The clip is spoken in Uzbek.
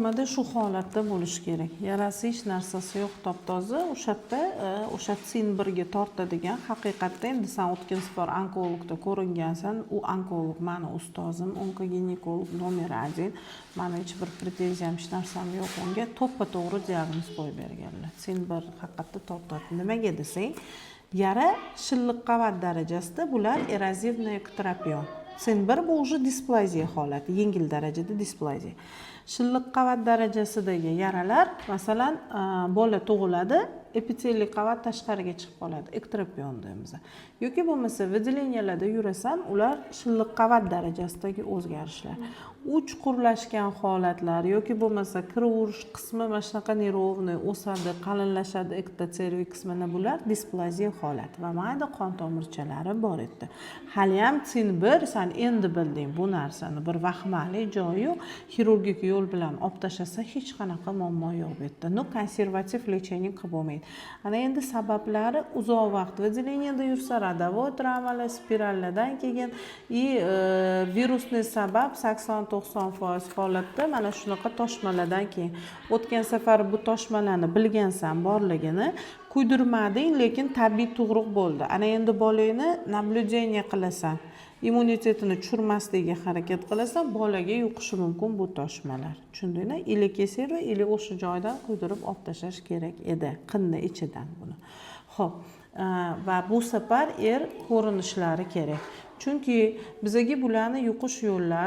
Normada shu holatda bo'lishi kerak. Yarasi, hech narsasi yo'q, top toza. O'sha yerda o'sha CIN 1ga tortadigan. Haqiqatda endi san o'tgan safar onkologda ko'ringansan. U onkolog mani ustozim, onkoginekolog номер один. Mani hech bir pretenziyam, hech narsam yo'q unga. To'ppa to'g'ri diagnoz qo'yib berganlar. CIN 1 haqiqatda tortadi. Nimaga desang, yara shilliq qavat darajasida, bular эрозивный эктропион. CIN 1 bu уже displaziya holati, yengil darajada displaziya. Shilliq qavat darajasidagi yaralar, masalan, bola tug'iladi, epiteliy qavat tashqariga chiqib qoladi, ektropion deymiz, yoki bo'lmasa выделения larda yurasan, ular shilliq qavat darajasidagi o'zgarishlar. U chuqurlashgan holatlar yoki bo'lmasa kiraverish qismi mana shunaqa неровный o'sadi, qalinlashadi, ektoserviks, mana bular displaziya holati va mayda qon tomirchalari bor edi. Haliyam CIN 1, san endi bilding bu narsani, bir vahimali joyi yo'q. Xirurgik yo'l bilan olib tashlasa, hech qanaqa muammo yo'q bu yerda. Но konservativ лечение qilib bo'lmaydi. Ana endi sabablari: uzoq vaqt выделение da yursa, родовой travmalar, spirallardan keyin и virusli sabab 80-90% holatda mana shunaqa toshmalardan keyin. O'tgan safar bu toshmalarni bilgansan borligini, kuydirmading, lekin tabiiy tug'ruq bo'ldi. Ana endi bolangni наблюдение qilasan, immunitetini tushirmasligiga harakat qilasan. Bolaga yuqishi mumkin bu toshmalar, tushundingmi? Или кесарево, или o'sha joydan kuydirib olib tashlash kerak edi, qinni ichidan buni. Ho'p, va bu safar ko'rinishlari kerak, chunki bizaga bularni yuqish yo'llari